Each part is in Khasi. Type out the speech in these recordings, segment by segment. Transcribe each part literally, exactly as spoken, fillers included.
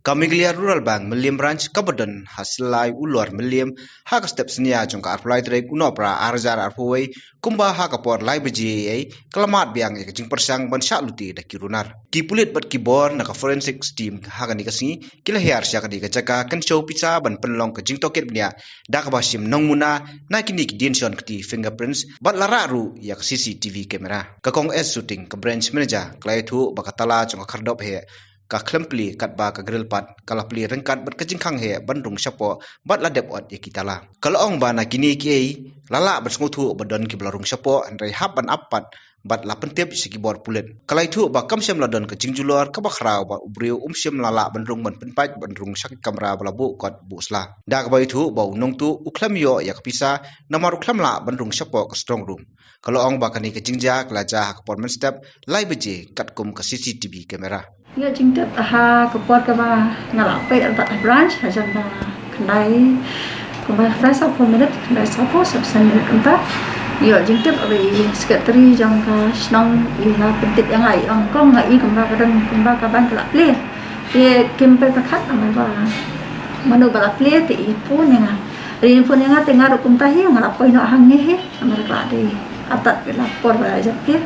Ka Meghalaya Rural Bank Mylliem Branch kaba don ha Sylai Ulor Mylliem, ha ka step synñia jong ka arphew lai tarik u Nohprah ar hajar arphew wei, kumba ha ka por lai baje eiei, ka la mad biang ïa ka jingpyrshang ban shah lute da ki runar. Ki pulit bad ki bor na ka forensic team ha kane ka sngi ki la hiar sha kane ka jaka kynshew pisa ban pynlong ka jingtohkit bniah da kaba shim nongmuna na kine ki dienshon kti, fingerprints, bad la rah ruh ïa ka C C T V camera. Ka Kong S Suting, ka branch manager, ka la ïathuh ba ka tala jong ka khyrdop heh ka khlem plie katba ka grill pat ka la plie ryngkat bad ka jingkhang heh ban rung shapoh bad la dep ot ïa ki tala. Ka la ong ba na kine kiei la lah ban sngewthuh ba don kiba la rung shapoh, hynrei hap ban ap pat bad la pyntip sha ki bor pulit. Ka la ïathuh ba kam shym la don ka jingjulor kaba khraw ba u briew um shym la lah ban rung ban pynpait ban rung sha ki kamra ba la buh kot buh sla. Da kaba ïathuh ba u nongtuh u khlem ïoh ïa ka pisa namar u khlem lah ban rung shapoh ka strong room. Ka la ong ba kane ka jingjia ka la jia ha ka por mynstep lai baje katkum ka C C T V camera. Ïoh jingtip ha ka por kaba nga la poi artat ha branch hajan ba khyndai, kumba khyndai sawphew minit, khyndai sawphew sawphew san minit kumta. Ïoh jingtip ba i secretary jong ka shnong i la pyntip ïa nga, i ong, "Kong, nga i kumba ka don, kumba ka bank ka la plie." Te kim poi pyrkhat namar ba mano ba la plie te i phone ïa nga. Te i phone ïa nga te nga ruh kumta hi nga la poi noh hangne hi namar ka la dei artat ka la por ba la jam plie.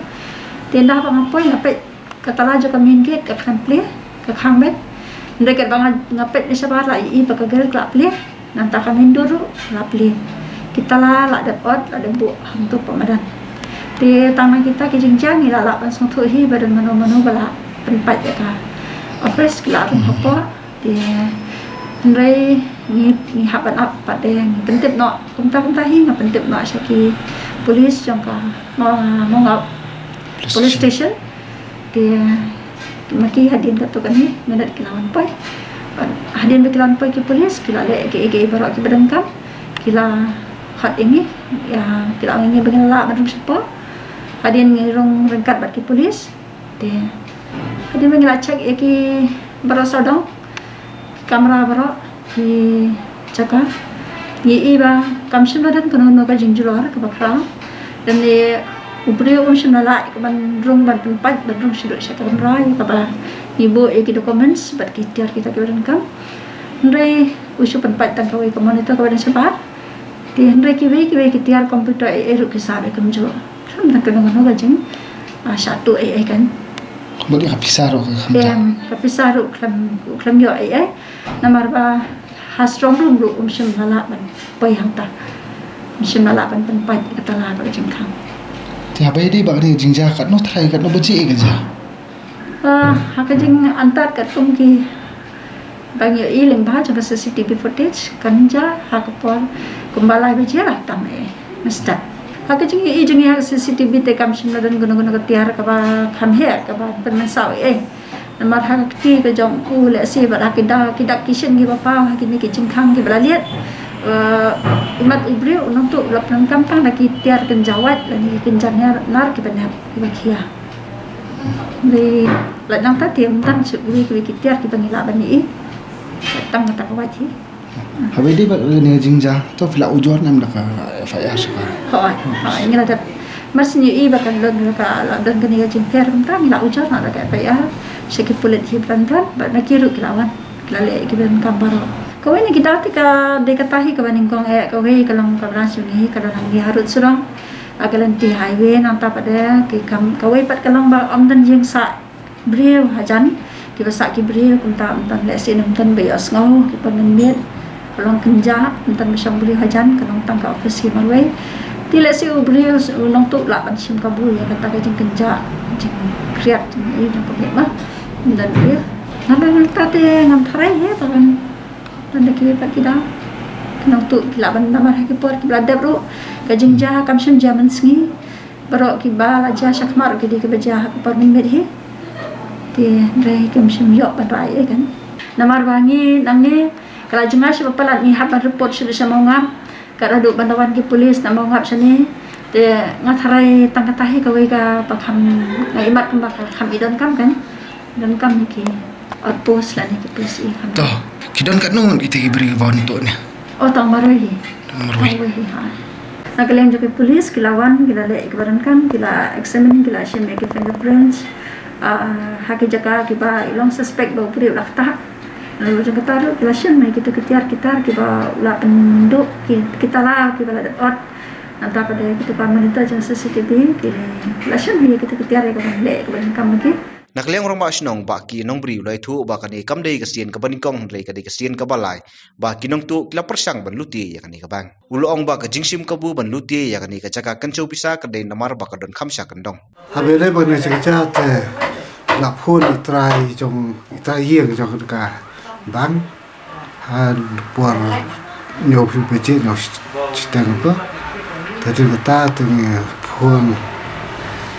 Te ynda ba nga poi nga peit ka tala jong ka main gate ka khlem plie, ka khang beit. Hynrei katba nga, nga peit na shabar la ïohi ba ka grill ka la plie, nangta ka main door ruh la plie. Ki tala la dep ot, la dep buh hangto pat madan. Te tang na kita ki jingjia ngi la lah ban sngewthuh hi ba don mano mano ba la pynpait ïa ka office, ki la rung hapoh. Te hynrei ngi, ngi hap ban ap pat de, ngi pyntip noh. Kumta kumta hi nga pyntip noh sha ki police jong ka Mo-, Mawngap Police Station. Te ma ki hadien katto katne minit ki la wan poi. Hadien ba ki la wan poi ki police, ki la leh kiei kiei baroh kiba donkam. Ki la khot ïa ngi, ïa, ki la ong ïa ngi ba ngi la lah ban rung shapoh. Hadien ngi rung ryngkat bad ki police. Te hadien ba ngi la check ïa ki baroh sawdong, ki kamra baroh, ki jaka, ngi ïohi ba kam shym la don kano kano ka jingjulor kaba khraw. Lymne u briew um shym la lah ïa ka ban rung ban pynpait ban rung shaduh sha ka kamra ïa kaba ngi buh ïa ki documents bad ki tiar kita kiba donkam. Hynrei u shu pynpait tang kawei ka monitor kaba don shabar. Te hynrei kiwei kiwei ki tiar computer eiei ruh ki sah beit kumjuh. Khlem don kano kano ka jing, ah, shah tuh eiei kan. Bad ka pisa ruh ka khlem, em, ka pisa ruh khlem, khlem ïoh eiei. Namar ba ha strong room ruh um shym la lah ban poi hangta. Um shym la lah ban pynpait ka tala bad ka jingkhang. Te haba ïadei bad kane ka jingjia, katno trai, katno baje ka jia? Ah, ha ka jingantad katkum ki ba ngi ïohi lyngba jong ka C C T V footage, kan jia ha ka por kumba lai baje la tam eh, mynstep. Ha ka jingïohi jong ngi ha ka C C T V te kam shym la don kano kano ka tiar kaba kham heh kaba pynmynsaw eh. Namar ha ka kti ka jong u lehse bad ha ki dak, ki dak ki shin kiba paw ha kine ki jingkhang kiba la liat, eh, imat u briew u nongtuh u la pyndonkam tang da ki tiar kynja wait lane ki kynja nar, nar kiba nep kiba khia. Hynrei lait nangta te ym don shuh kiwei kiwei ki tiar kiba ngi lah ban ïohi. Tang kata ka wait hi. Haba ïadei bad kane ka jingjia, to phi la ujor ne em da ka F I R sha ka? Hooid, hooid, ngi la dep. Mar shu ngi ïohi ba ka don ka, la don kane ka jingpher kumta ngi la ujor noh da ka F I R sha ki pulit hi bran bran, bad ma ki ruh ki la wan, ki la leh kiba donkam baroh. Kawei na ki daw te ka dei kata hi kaba nyngkong eh, kawei ka long ka branch jong ngi hi ka don hangne harud surok. Ah, ka lynti highway nangta pat de, ki kam, kawei pat ka long ba ym don ïing sah briew hajan, kiba sah ki briew kumta ym don, lehse ym don ba ïohsngew ki paw mynmiet. Ka long kynja, ym don ba shong briew hajan, ka long tang ka office hi marwei. Te lehse u briew u nongtuh lah ban shim kabu ïa kata ka jingkynja, jingkhriat, jingïohi jong ka miet ma. Ym don briew. Nangta, nangta te ngam tharai hi, tang ban don da kiwei pat ki daw. Ki nongtuh ki lah ban namar ha ki por kiba la dep ruh ka jingjia kam shym jia mynsngi. Baroh kiba la jia shakhmat ruh ki dei kiba jia ha ka por mynmiet hi. Te hynrei kim shym ïoh ban rah ei ei kan. Namar ba ngi nangne ka la jngai sha ba palat, ngi hap ban report shuh sha Mawngap. Ka la duh ban da wan ki police na Mawngap shane. Te nga tharai tang kata hi kawei kaba kham, nga ïohi kumba ka kham i donkam kan. Donkam hi ki outpost lane ki police i kham. To, ki don katno ngut kita ki briew kiba wan tuh ne? Oh, tang marwei hi. Tang marwei. Tang marwei hi, ha. Na ka liang jong ki police ki la wan, ki la leh kiba donkam, ki la examine, ki la shim ïa ki fingerprints. Ah, ha ki jaka kiba i long suspect ba u briew u la ktah. Lada jong kata ruh ki la shim ïa kita ki tiar ki tar kiba la pynduh ki, kita la kiba la dep ot. Nangta pat de kita ba monitor jong C C T V ki la shim ïa kita ki tiar ïa ka ban leh ka ban kam ki. Na ka liang u rangbah shnong Bah K. Nongbriew u la ïathuh ba kane kam dei ka sien kaba nyngkong hynrei ka dei ka sien kaba lai ba ki nongtuh ki la pyrshang ban lute ïa kane ka bank. U la ong ba ka jingshim kabu ban lute ïa kane ka jaka kynjoh pisa ka dei namar ba ka don kham sha kyndong. Haba ïadei bad kane ka jingïaid te la phone i trai jong, i trai ïing jong ka bank. Ha por hynñiew baje hynñiew shiteng. Te hadien kata te ngi phone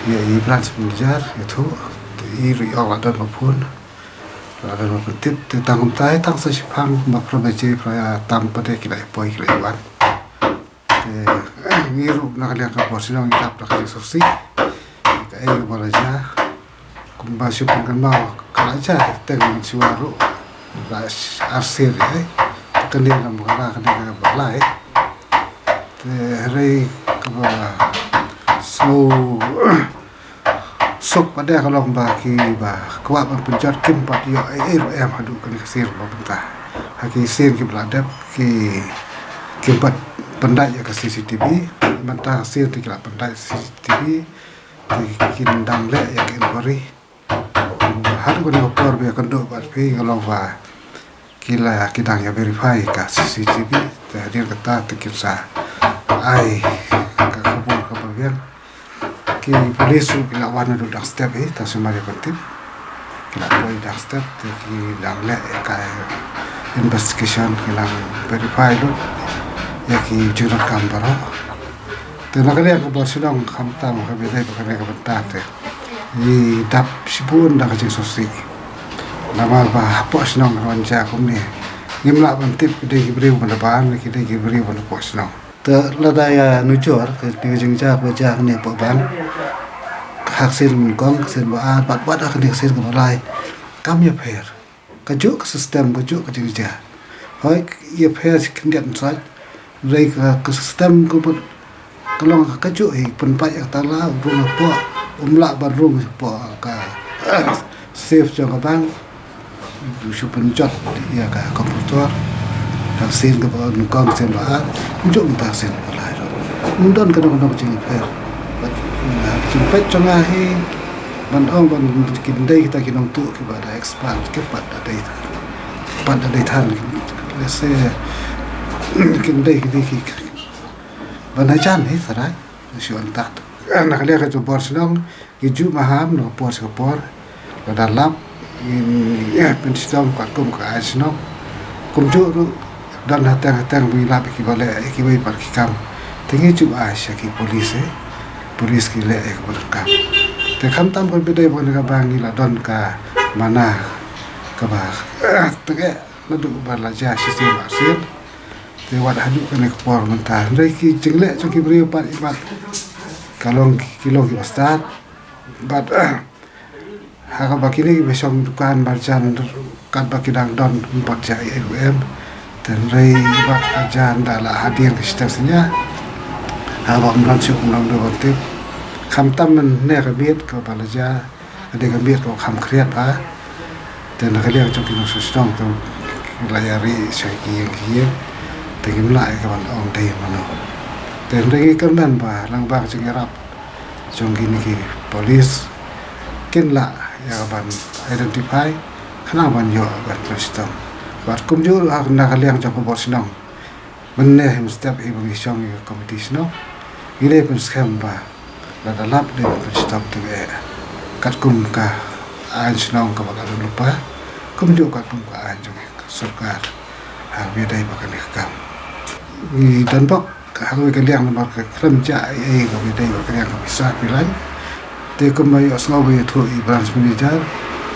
ïa i branch manager ïathuh. Te i ruh i ong la don ba phone. La don ba pyntip te tang kumta tang sa shiphang ba phra baje phra tam pat de ki la ïa poi ki la ïa wan. Te ngi ruh na ka liang ka bor shnong ngi dap da ka jingsngewsih. Kaei kaba la jia. Kumba shu pynkynmaw ka la jia teng mynshuwa ruh. La arsien ïa. Te kane namar kane kaba lai. Te hynrei kaba sngew suk pat de ka long ba kiba kwah ban pynjot kim pat ïoh ei ei ruh em haduh kane ka sien ba mynta. Ha ki sien kiba la dep ki, kim pat pyndait ïa ka C C T V. Mynta ka sien te ki la pyndait C C T V. Te kin dang leh ïa ka inquiry. Haduh kane ka por ba ïakynduh bad phi ka long ba ki la, ki dang ïa verify ka C C T V. Te hadien kata te kin sa ai ka khubor kaba biang. Ki police ruh ki la wan haduh dang step hi, tang shu mar ïa pyntip. Ki la poi dang step te ki dang leh ïa ka investigation, ki dang verify lut ïa ki jingdonkam baroh. Te na ka liang ka bor shnong khamtam kaba ïadei bad kane ka bynta te ngi dap shibun da ka jingsngewsih. Namar ba hapoh shnong ka wan jia kumne. Ngim lah ban tip ki dei ki briew ba na bar ne ki dei ki briew ba na poh shnong. Te lada ïa nujor ka dei ka jingjia kaba jia hangne hapoh bank. Ha ka sien nyngkong, ka sien ba ar, bad bad ha kane ka sien kaba lai. Kam ïapher. Kajuh ka system, kajuh ka jingjia. Hooid, ïapher shi khyndiat nsaid. Hynrei ka, ka system ka mut ka long ka kajuh hi, pynpait ïa ka tala, u rung hapoh, um lah ban rung hapoh ka safe jong ka bank. U shu pynjot ïa ka computer. Ha ka sien kaba nyngkong, sien ba ar, ym juh mynta ka sien ba lai ruh. Ym don kano kano ka jingïapher. Bad, na ka jingpeit jong nga hi, ban ong ban kin dei kita ki nongtuh kiba da expert, ki pat da dei than. Pat da dei than. Lehse kin dei ki dei ki ban hajan hi tharai. Shu wan tat. Na ka liang ka jong bor shnong, ki juh maham na ka por sha ka por. Lada lap ngin, eh, pynshitom katkum ka aiñ shnong. Kumjuh ruh don hateng hateng ba ngi lap ïa kiba leh ïa kiwei pat ki kam. Te ngi juh ai sha ki police, eh. Police ki leh ïa kaba donkam. Te khamtam kaba ïadei bad kane ka bank ngi la don ka mana kaba, eh, teng eh naduh ba la jia shisien arsien. Te wat haduh kane ka por mynta. Hynrei ki jingleh jong ki briew pat i mat ka long ki, ki long kiba stad. Bad, eh, ha kaba kine kiba shong dukan marjan katba ki dang don ym pat jia ei ei ruh em. Te hynrei i mat ka jan da la hadien ka shiteng synñia. Haba ym don shuh ym don ban tip. Khamtam mynne ka miet kaba la jia. Ka dei ka miet kaba kham khriat bha. Te na ka liang jong ki nongshong shnong te la ïa ri sha ki ïing ki ïing. Te ngim lah ïa ka ban ong dei mano. Te hynrei ngi kyrmen ba lang ba ka jingïarap jong kine ki police kin lah ïa ka ban identify khnang ban ïoh ban pynshitom. Bad kumjuh ruh ha na ka liang jong ka bor shnong. Mynne hi mynstep hi ba ngi shong ïa ka komiti shnong. Ngi dei pynskhem ba lada lap dei ban pynshitom teng eh. Katkum ka aiñ shnong kaba la don lypa. Kumjuh katkum ka aiñ jong ka sorkar. Ha kaba ïadei bad kane ka kam. Ngi don bok ha kawei ka liang namar ka khlem jia ei ei kaba ïadei bad ka liang ka pisa phi laiñ. Te kumba ïohsngew ba ïathuh i branch manager.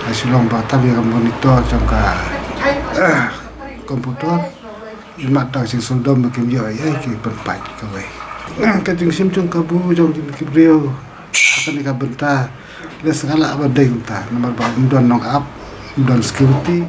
Nga shu long ba tang ïa ka monitor jong ka, eh, computer. Imat da ka jingsngewdom ba kim ïoh ei ei ki pynpait kawei. Ka jingshim jong kabu jong ki briew ha kane ka bynta lehse ka lah ba dei kumta namar ba ym don nongap, ym don security.